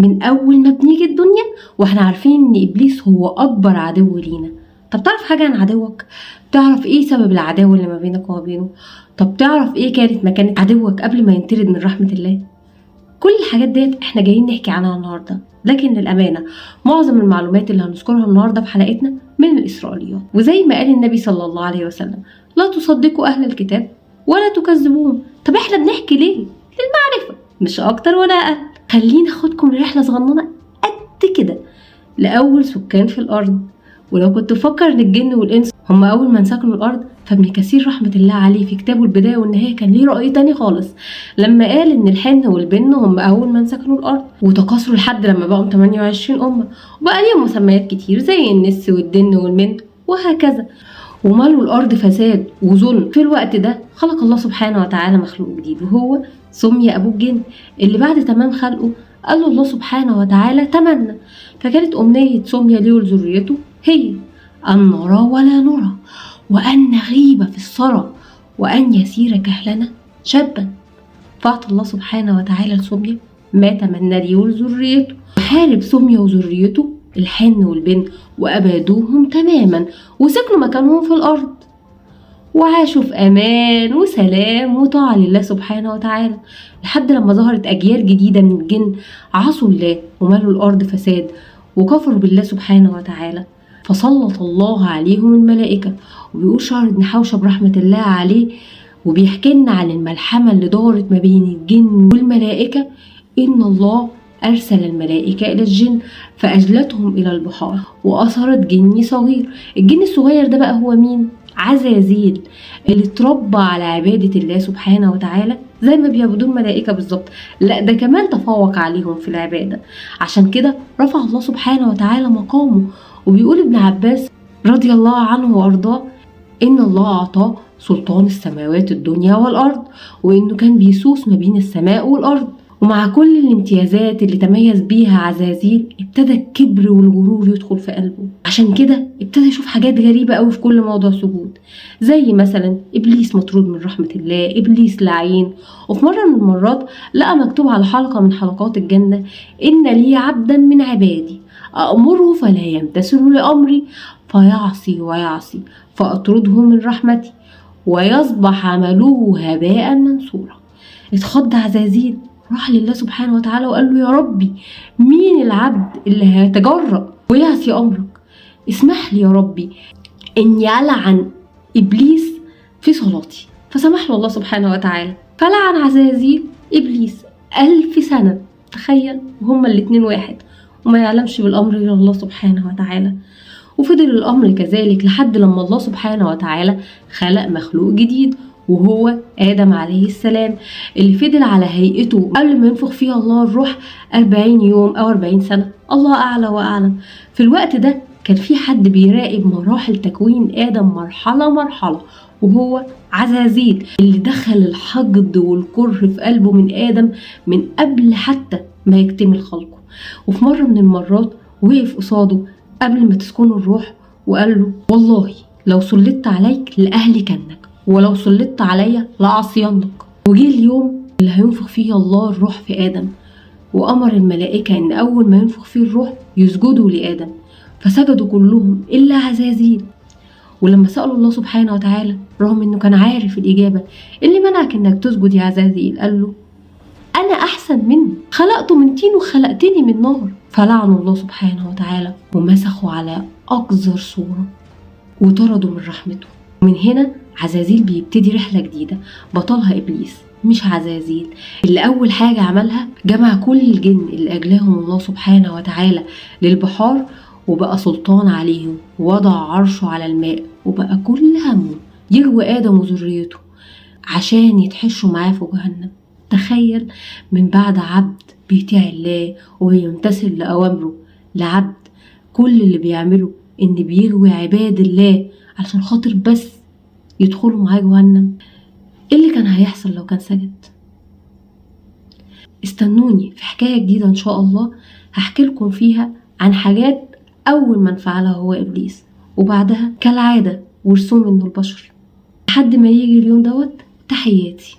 من أول ما بنيجي الدنيا واحنا عارفين إن إبليس هو أكبر عدو لينا. طب تعرف حاجة عن عدوك؟ تعرف إيه سبب العداوة اللي ما بينك وما بينه؟ طب تعرف إيه كانت مكانة عدوك قبل ما ينطرد من رحمة الله؟ كل الحاجات ديت احنا جايين نحكي عنها النهارده، لكن للأمانة معظم المعلومات اللي هنذكرها النهارده في حلقتنا من الإسرائيليات. وزي ما قال النبي صلى الله عليه وسلم: لا تصدقوا أهل الكتاب ولا تكذبوهم. طب احنا بنحكي ليه؟ للمعرفة، مش أكتر ولا أقل. خلينا أخدكم رحلة صغننة قد كده لأول سكان في الأرض. ولو كنت تفكر ان الجن والإنس هم أول من سكنوا الأرض، فابن كثير رحمة الله عليه في كتابه البداية والنهاية كان ليه رأي تاني خالص لما قال إن الحن والبن هم أول من سكنوا الأرض وتكاثروا لحد لما بقوا 28 أمة، وبقى ليهم مسميات كتير زي النس والدن والمن وهكذا، وملوا الأرض فساد وظلم. في الوقت ده خلق الله سبحانه وتعالى مخلوق جديد، وهو سمي أبو الجن، اللي بعد تمام خلقه قال له الله سبحانه وتعالى تمنى. فكانت أمنية سمية ليه ولذريته هي أن نرى ولا نرى، وأن نغيب في الثرى، وأن يسير كهلنا شابا. فأعطى الله سبحانه وتعالى لسمية ما تمنى ليه ولذريته. حارب سمية وذريته الحن والبن وأبادوهم تماما، وسكنوا مكانهم في الأرض، وعاشوا في أمان وسلام وطاعة لله سبحانه وتعالى، لحد لما ظهرت أجيال جديدة من الجن عصوا الله وملوا الأرض فساد وكفروا بالله سبحانه وتعالى، فسلط الله عليهم الملائكة. وبيقول شهر بن حوشب رحمة الله عليه وبيحكي لنا عن الملحمة اللي دارت ما بين الجن والملائكة، إن الله أرسل الملائكة إلى الجن فأجلتهم إلى البحار وأثرت جني صغير. الجن الصغير ده بقى هو مين؟ عزازيل، اللي اتربى على عبادة الله سبحانه وتعالى زي ما بيعبدون الملائكة بالظبط، لا ده كمان تفوق عليهم في العبادة. عشان كده رفع الله سبحانه وتعالى مقامه. وبيقول ابن عباس رضي الله عنه وأرضاه إن الله أعطاه سلطان السماوات الدنيا والأرض، وإنه كان بيسوس ما بين السماء والأرض. ومع كل الامتيازات اللي تميز بيها عزازيل، ابتدى الكبر والغرور يدخل في قلبه. عشان كده ابتدى يشوف حاجات غريبة قوي في كل موضوع سجود، زي مثلا إبليس مطرود من رحمة الله، إبليس لعين. وفي مرة من المرات لقى مكتوب على حلقة من حلقات الجنة: إن لي عبدا من عبادي أأمره فلا يمتثل لأمري، فيعصي ويعصي فأطرده من رحمتي ويصبح عمله هباء منثورا. اتخض عزازيل، راح لله سبحانه وتعالى وقال له: يا ربي، مين العبد اللي هيتجرأ ويعصي أمرك؟ اسمح لي يا ربي إني ألعن إبليس في صلاتي. فسمح له الله سبحانه وتعالى، فلعن عزازيل إبليس 1000 سنة. تخيل، وهما الاتنين واحد، وما يعلمش بالأمر إلا الله سبحانه وتعالى. وفضل الأمر كذلك لحد لما الله سبحانه وتعالى خلق مخلوق جديد، وهو آدم عليه السلام، اللي فضل على هيئته قبل ما ينفخ فيها الله الروح 40 يوم أو 40 سنة، الله أعلى وأعلم. في الوقت ده كان في حد بيراقب مراحل تكوين آدم مرحلة مرحلة، وهو عزازيل، اللي دخل الحقد والكره في قلبه من آدم من قبل حتى ما يكتمل خلقه. وفي مرة من المرات وقف قصاده قبل ما تسكنه الروح وقال له: والله لو سلطت عليك لأهلكنك، ولو سلطت عليا لأعصينك. وجه اليوم اللي هينفخ فيه الله الروح في آدم، وأمر الملائكة إن أول ما ينفخ فيه الروح يسجدوا لآدم، فسجدوا كلهم إلا عزازيل. ولما سألوا الله سبحانه وتعالى رغم إنه كان عارف الإجابة: اللي منعك إنك تسجد يا عزازيل؟ قال له: أنا أحسن منه، خلقته من طين وخلقتني من نار. فلعنوا الله سبحانه وتعالى ومسخوا على أقذر صورة وطردوا من رحمته. ومن هنا عزازيل بيبتدي رحلة جديدة بطلها إبليس مش عزازيل، اللي أول حاجة عملها جمع كل الجن اللي أجلاهم الله سبحانه وتعالى للبحار، وبقى سلطان عليهم، ووضع عرشه على الماء، وبقى كل همه يغوي آدم وذريته عشان يتحشوا معاه في جهنم. تخيل، من بعد عبد بيطيع الله ويمتثل لأوامره، لعبد كل اللي بيعمله إن بيغوي عباد الله علشان خاطر بس يدخلوا معاه جهنم. ايه اللي كان هيحصل لو كان سجد؟ استنوني في حكاية جديدة إن شاء الله هحكي لكم فيها عن حاجات أول من فعلها هو إبليس، وبعدها كالعادة ورثوه منه البشر لحد ما يجي اليوم دوت. تحياتي.